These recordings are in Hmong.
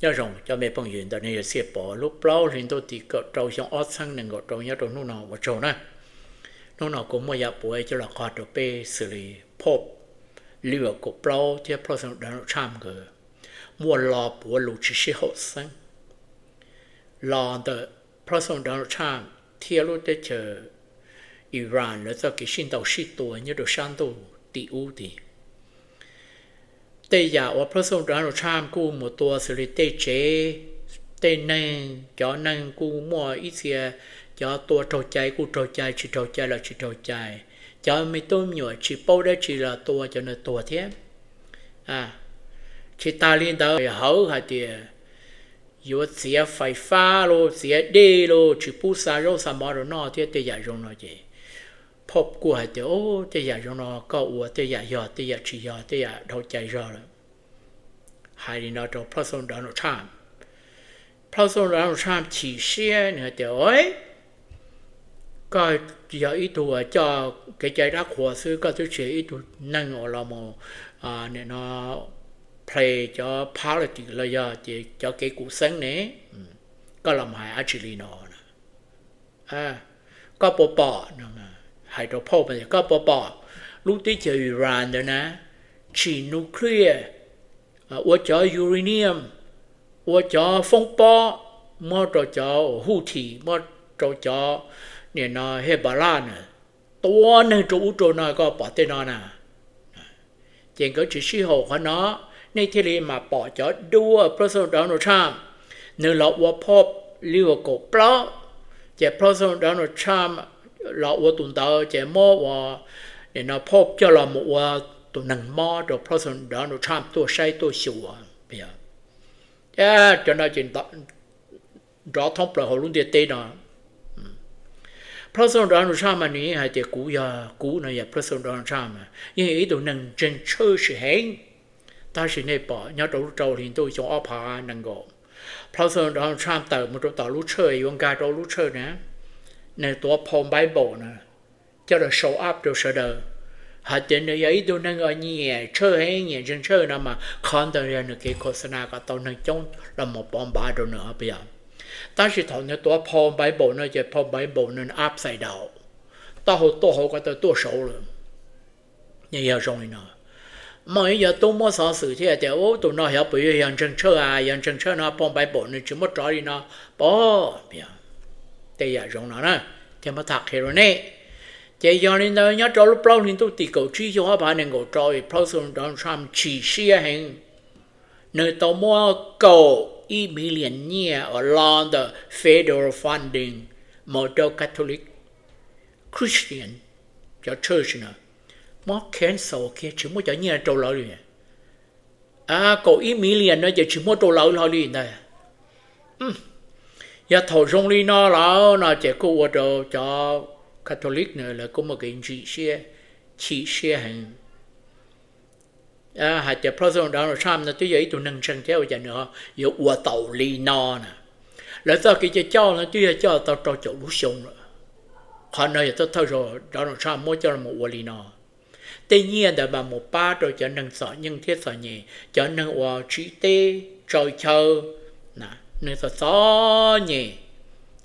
Nyob zoo cov me phooj ywg ntawm no, yog Txhiaj Pov, lub plaub hli ntuj tim kaum rau xyoo ob txhiab nees nkaum rau nyob rau hnub no ua tsaug na. Hnub no kuv muaj yam puav coj los qhia rau peb xws li Pope Leo kaum plaub thiab President Donald Trump nkawd muaj lo puav lus tsis sib haum xeeb los ntawm President Donald Trump thiab lub teb chaws Iran lawv txoj kev sib ntaus sib tua nyob rau sab ntuj tim ub tid. Tej yam uas President Donald Trump kuj mus tua xws li tej tsev, tej neeg, cov neeg kuj muaj ib txhia, cov tua raug cai kuj raug cai, tsis raug cai los tsis raug cai, cov me tub me nyuam tsis paub dab tsi los tua cov no tuag thiab. Tsis tas li ntawd hawv hais tias yuav txiav fais fab los txiav dej los tsis pub xa zaub xa mov rau noj thiab tej yam zoo no ces Pope kuj hais tias, Tej yam zoo no koj ua tej yam yog, tej yam tsis yog, tej yam dhau cai zog lawm. Hais li no rau President Donald Trump. President Donald Trump chim siab nws hais tias, Koj yog ib tug coj kev cai dab qhuas xwb, koj twb tsis yog ib tug neeg uas los mus nim no play cov politics los yog ces cov kev khuv xeeb ne. Koj los mus hais dab tsi li no? Koj puas pom, hais rau Pope, koj puas pom lub teb chaws Iran ntawd na, tsim nuclear, ua cov uranium, ua cov foob pob, muab rau cov Houthi, muab rau cov nim no Hezbollah na, tua neeg rau ub rau no, koj pom tej no na? Ces nkawd tsis sib haum qhov no, nej thiaj li mam pom cov duab President Donald Trump, nws los ua Pope Leo kaum plaub, ces President Donald Trump los ua tus ntawd ces muab ua nim no Pope coj los mus ua tus neeg mob rau President Donald Trump tuaj saib tuaj xyuas. Cov no ces nrov thoob plaws hauv lub ntiaj teb no. President Donald Trump mas nws yeej hais tias kuv yog, kuv no yog President Donald Trump, yeej yog ib tug neeg ntseeg tshwj sim heev. Tab sis nej pom nyob rau lub rau hli ntuj xyoo ob phav nees nkaum, President Donald Trump tawm mus rau tom lub tshawj yuav nkag rau lub tshawj na, nws tuav phau Bible na, coj los show up rau sawv daws hais tias nws yog ib tug neeg uas nyiam tshwj heev, nyiam ntseeg tshwj no mas qhov ntawd yog nws kev khos xas nas kom tau neeg coob los mus pov npav rau nws os puas yog? Tab sis thaum nws tuav phau Bible no ces phau Bible nws upside down, taub hau tuaj hauv ko taw tuaj saud lawm. Yog zoo li no, mas ib yog tub muab xov xwm thiab tias ub tus no xyov puas yog ntseeg tshwj a, yog ntseeg tshwj no phau Bible nws tsis muab rov li no, pom tej yam zoo no na, thiaj muab tham qhia rau nej. Ces yog li ntawd nyob rau lub plaub hli ntuj tim kaum tsib xyoo ob phav nees nkaum rau, President Donald Trump chim siab heev, nws tau muab kaum ib million nyiaj uas los ntawm federal funding mus rau Catholic, Christian, cov church na, muab cancel kiag, tsis muab cov nyiaj rau lawv li. Kaum ib million no ces tsis muab rau lawv hlo li ntag. Yog thaum zoo li no lawm no ces kuj ua rau cov Catholic na lawv kuj muaj kev ntsim siab, chim siab heev hais tias President Donald Trump no twb yog ib tug neeg ntseeg thiab ua cas nws yuav ua tau li no na. Lawv txoj kev coj coj no twb yog coj tau rau caum lub xyoo lawm. Qhov no yog thawj thawj zaug Donald Trump muab coj los ua li no. Tej nyiaj ntawd mas mus pab rau cov neeg txom nyem thiab txom nyem, cov neeg uas tsiv teb tsaws chaw, neeg txom txom nyem,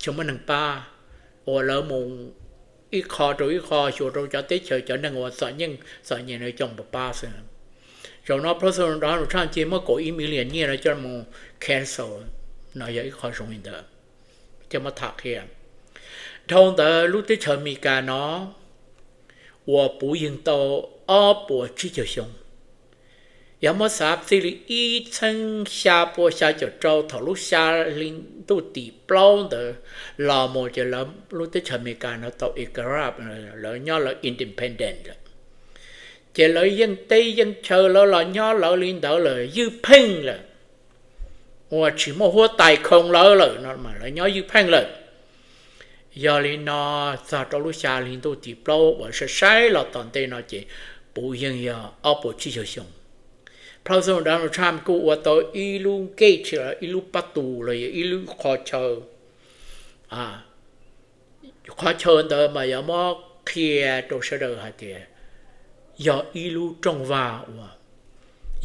tsis muaj neeg pab, uas lawv mus ib qho rau ib qho xyuas rau cov teb chaws cov neeg uas txom nyem, txom nyem no coj mus pab xwb. Zaum no President Donald Trump ces muab kaum ib million nyiaj no coj mus cancel, no yog ib qho zoo li ntawd. Coj muab tham qhia, dhau ntawd lub teb chaws Amelikas no uas puv yeeg tau ob puas tsib caug xyoo, yog muab xav txij li ib txhiab xya pua xya caum rau thaum lub xya hli ntuj tim plaub ntawd los mus ces lub teb chaws Amelikas no tau iqrar, lawv nyob lawv independent lawm. Ces lawv yeej teb yeej chaw lawv los nyob lawv li ntawd lawm, ywj pheej lawm, uas tsis muaj huab tais khoo lawv lawm no mas lawv nyob ywj pheej lawm. Yog li no txog rau lub xya hli ntuj tim plaub uas saib saib los tom ntej no ces puv yeej yog ob puas tsib caug xyoo. President Donald Trump kuj ua tau ib lub gate, ib lub pab tus los yog ib lub qhov chaw. Qhov chaw ntawd mas yuav muab qhia rau sawv daws hais tias yog ib lub rooj vag uas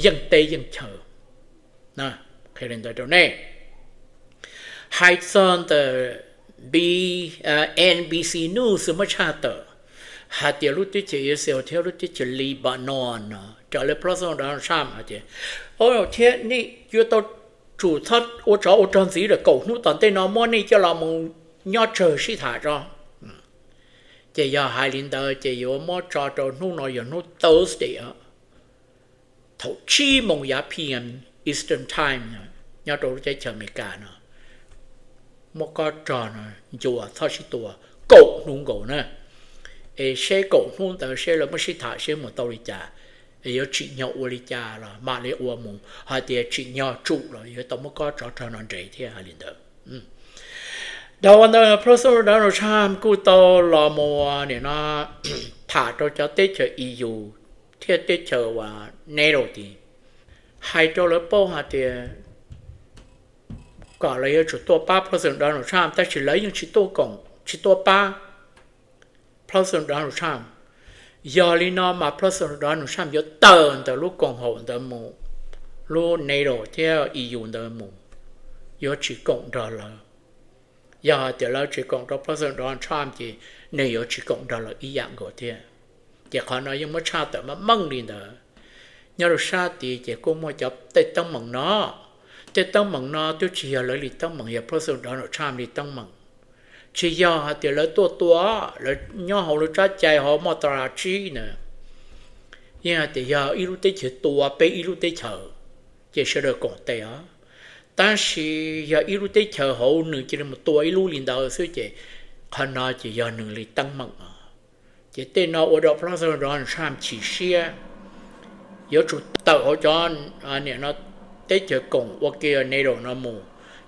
yeej teb yeej chaw. Li ntawd rau nej. Hais txog ntawm B, N B C News muab tshaj tawm hais tias lub teb chaws Israel thiab lub teb chaws Lebanon no raws li President Donald Trump hais tias, thiab nej yuav tau tsum txhob ua tsov ua rog ntxiv lawm, kaum hnub tom ntej no muab nej coj los mus nyob tsawg sib tham tso. Ces yog hais li ntawd ces yuav muab tso rau hnub no yog hnub Thursday thaum tsib moos yav P M Eastern Time nyob rau lub teb chaws Amelikas no. Muab kob rog no ncua txhob sib tua kaum hnub nkaus na. Es seb kaum hnub ntawd seb lawv muab sib tham seb mus tau li cas, es yuav tsim nyog ua li cas los mam li ua mus, hais tias tsim nyog tsum los yuav tau muab kob tsov rog no nres thiab hais li ntawd. Dhau ntawd President Donald Trump kuj tau los mus nim no tham rau cov teb chaws E U thiab teb chaws uas NATO tid, hais rau lawv paub hais tias kom lawv yuav tsum tuaj pab President Donald Trump, tab sis lawv yeej tsis tuaj koom tsis tuaj pab President Donald Trump. Yog li no mas President Donald Trump yuav tawm ntawm lub koom haum ntawd mus, lub NATO thiab E U ntawd mus, yuav tsis koom nrog lawv. Yog hais tias lawv tsis koom rau President Donald Trump ces nws yuav tsis koom nrog lawv ib yam nkaus thiab. Ces qhov no yeej muab tshaj tawm meej meej li ntawd. Nyob rau sab tid ces kuj muaj cov tej teeb meem no, tej teeb meem no twb tsis yog lawv li teeb meem, yog President Donald Trump li teeb meem. Tsis yog hais tias lawv tuaj tua, lawv nyob hauv lub tsab cai hauv moj tas tsib na, yeej hais tias yog ib lub teb chaws tua peb ib lub teb chaws, ces sawv daws koom tes os. Tab sis yog ib lub teb chaws hauv nws cia li mus tua ib lub li ntawd xwb ces qhov no ces yog nws li teeb meem os. Ces tej no ua rau President Donald Trump chim siab, yuav tsum tawm hauv cov nim no teb chaws koom ua ke NATO no mus,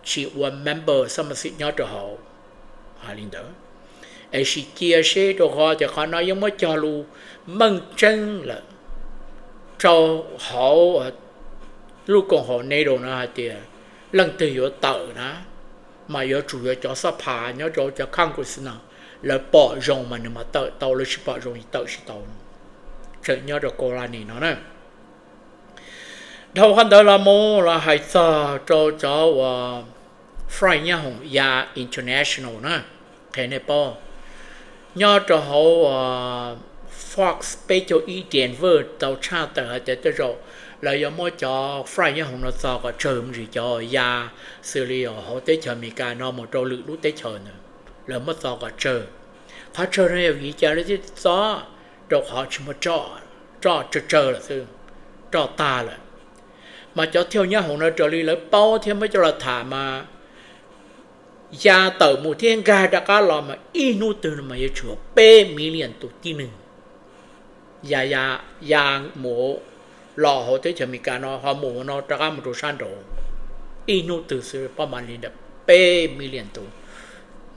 tsis ua member xab ma xim nyob rau hauv. Hais li ntawd es sim cia seb, rau qhov tias qhov no yeej muab cog lus meej tseeb lawm rau hauv lub koom haum NATO no hais tias leej twg yuav tawm na, mas yuav tsum yog cov xab phas nyob rau cov Congress no, lawv pom zoo mas nws mam tawm tau, lawv tsis pom zoo tawm tsis tau. Tseem nyob rau Kaus Lis no na. Dhau qhov ntawd los mus los hais txog rau cov uas Fly Nyob Hoom Ya International na, qhia nej paub, nyob rau hauv Fox peb caug ib Denver tau tshaj tawm hais tias tej zaum lawv yuav muab cov Fly Nyob Hoom no txo kom tsawg mus ntsis cov ya xws li hauv teb chaws Amelikas no mus rau lwm lub teb chaws ntawd, lawv muab txo kom tsawg. Qhov tsawg no yog vim cas lawv thiaj txo? Rau qhov tsis muaj roj, roj tsawg tsawg lawm xwb, roj tag lawm. Mas cov Fly Nyob Hoom no raws li lawv paub thiab muab coj los tham mas ya tawm mus thiab nkag rov qab los mas ib hnub twg no mas yuav tsum peb million tus tib neeg ya, ya mus los hauv teb chaws Amelikas no ho mus no rov qab mus rau sab nraud, ib hnub twg xwb pab mas li ntawm peb million tus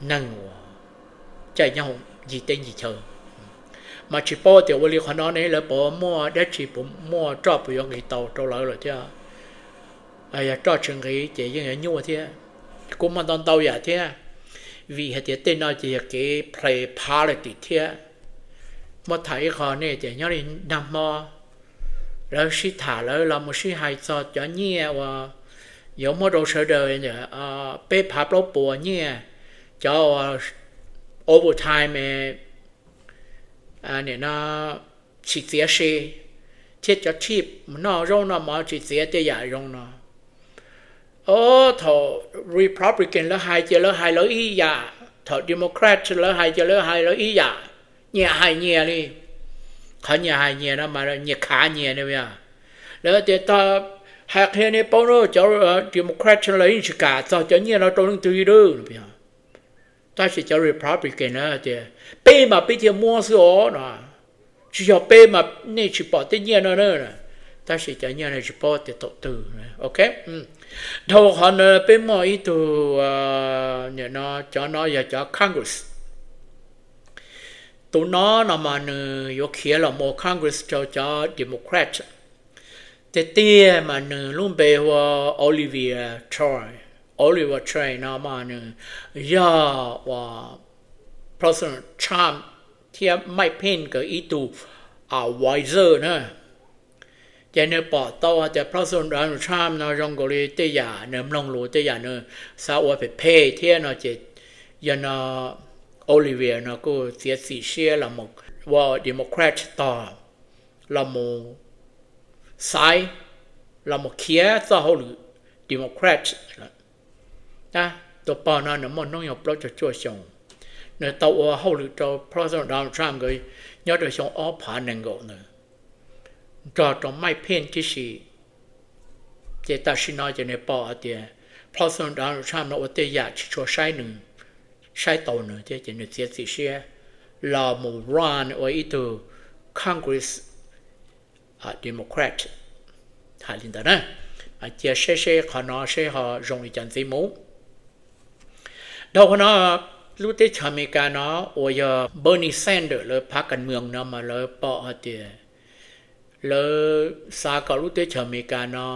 neeg uas caij nyob ncig teb ncig chaw. Mas tsis paub tias ua li qhov no ne lawv puas muaj dab tsi, puas muaj roj puas yuav nqis tau rau lawv lawm thiab. Yog roj tsis nqis ces yeej yuav nyuaj thiab. Kuj muaj ntau ntau yam thiab, vim hais tias tej no ces yog kev play politics thiab. Muab tham ib qho nej tias nyob li nag hmo lawv sib tham lawv los mus sib hais txog cov nyiaj uas yuav muab rau sawv daws peb phav plaub puas nyiaj, cov overtime nim no tsis txiav si, thiab cov tip mus noj zaub noj mov tsis txiav tej yam zoo no. Thaum Republican lawv hais ces lawv hais lawv ib yam, thaum Democrat lawv hais ces lawv hais lawv ib yam, nyias hais nyias li. Qhov nyias hais nyias no mas nyias khav nyias ne. Lawv tias, hais qhia nej paub, cov Democrat lawv yeej tsis kam txog cov nyiaj no rau leej twg li. Tab sis cov Republican na tias, peb mas peb thiaj muab xwb os no, tsis yog peb mas nej tsis pom tej nyiaj no na. Tab sis cov nyiaj no tsis paub tias thaum twg. Ok, dhau qhov no peb muaj ib tug, cov no yog cov Congress. Tus no no mas nws yuav khiav los mus Congress rau cov Democrat. Tiag tiag mas nws lub npe hu ua Olivia Troy. Olivia Troy no mas nws yog uas President Trump thiab Mike Pence nkawd ib tug advisor na. Ces nws pom tau hais tias President Donald Trump no zoo nkaus li tej yam nws mloog lus, tej yam nws xav ua phem phem thiab no ces yog no Oliver no kuj txiav txim siab los ua Democrat tog, los mus xaiv, los mus khiav txoj hauj lwm Democrat. Tus pog no nws muaj hnub nyoog plaub caug cuaj xyoo, nws tau ua hauj lwm rau President Donald Trump nkawd nyob rau xyoo ob phav nees nkaum ntawd, nrog rau Mike Pence tib si. Ces tam sim no ces nws pom hais tias President Donald Trump no ua tej yam tsis tshua saib nws, saib taus nws thiab ces nws txiav txim siab los mus run ua ib tug Congress Democrat. Hais li ntawd na, cia seb seb qhov no seb ho zoo li cas ntxiv mus. Dhau qhov no, lub teb chaws Amelikas no uas yog Bernie Sanders lawv phav kas mws no mas lawv pom hais tias lawv xav kom lub teb chaws Amelikas no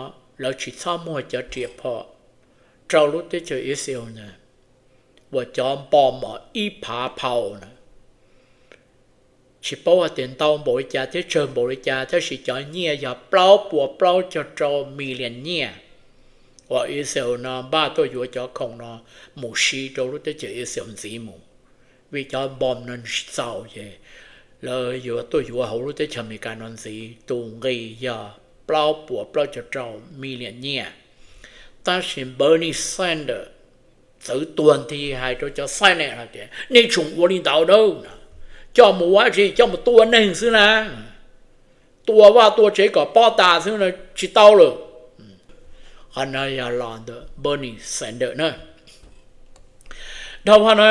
lawv tsis txhob muag cov riam phom rau lub teb chaws Israel ntawd uas cov npom mom ib phav phau na. Tsis paub hais tias ntau npaum li cas thiab tsawg npaum li cas, tab sis cov nyiaj yog plaub puas plaub caug rau million nyiaj uas Israel no npaj tuaj yuav cov khoom no mus siv rau lub teb chaws Israel ntxiv mus. Vim cov npom no tsis txaus ces lawv yuav tuaj yuav hauv lub teb chaws Amelikas no ntxiv, tus nqi yog plaub puas plaub caug rau million nyiaj. Tab sis Bernie Sanders txawv tuag nthi hais rau cov Senate hais tias nej tseem ua li ntawd dawb, coj mus ua tsi, coj mus tua neeg xwb na, tua vaj tua tsev kom pob tas xwb na, tsis tau lawm. Qhov no yog los ntawm Bernie Sanders na. Dhau qhov no,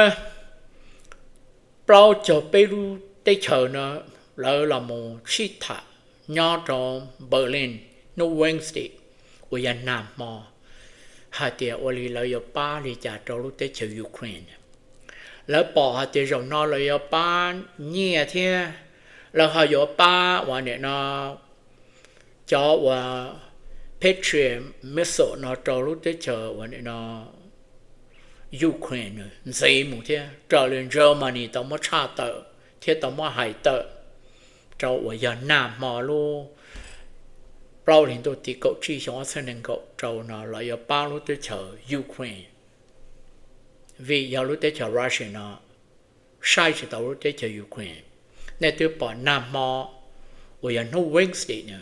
plaub caug peb lub teb chaws no lawv los mus sib tham nyob rau Berlin hnub Wednesday uas yog nag hmo hais tias ua li lawv yuav pab li cas rau lub teb chaws Ukraine. Lawv pom hais tias zaum no lawv yuav pab nyiaj thiab lawv ho yuav pab uas nim no cov uas Patriot missile no rau lub teb chaws uas nim no Ukraine ntxiv mus thiab, raws li Germany tau muab tshaj tawm thiab tau muab hais tawm rau uas yog nag hmo lub plaub hlis ntuj tim kaum tsib xyoo ob txhiab nees nkaum rau no lawv yuav pab lub teb chaws Ukraine, vim yog lub teb chaws Russia no saib tsis tau lub teb chaws Ukraine. Nej twb pom nag hmo uas yog hnub Wednesday na,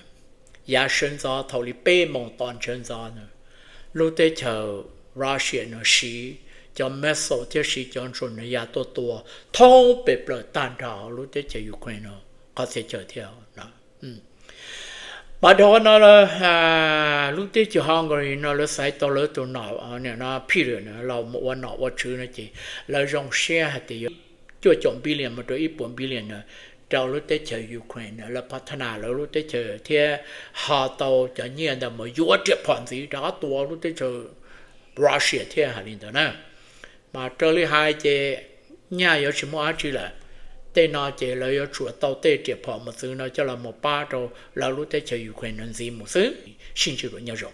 yav sawv ntxov thaum li peb moos tom sawv ntxov na, lub teb chaws Russia no siv cov missile thiab siv cov drone no ya tuaj tua thoob pes plaws tag nrho hauv lub teb chaws Ukraine no qhov txhia chaw thiab. Mas dhau no, lub teb chaws Hungary no lawv xaiv tau lawv tus nom no Peter los mus ua nom ua tswv no ces lawv zoo siab hais tias yuav cuaj caum billion mus rau ib puas billion rau lub teb chaws Ukraine, lawv pab thab nas lawv lub teb chaws thiab ho tau cov nyiaj ntawd mus yuav riam phom ntxiv rov qab tua lub teb chaws Russia thiab hais li ntawd na. Mas raws li hais ces nyaj yuav tsis muaj dab tsi lawm. Tej no ces lawv yuav tsum tau tej riam phom mus txwv no coj los mus pab rau lawv lub teb chaws Ukraine no ntxiv mus xwb. Sib ntsib dua, nyob zoo.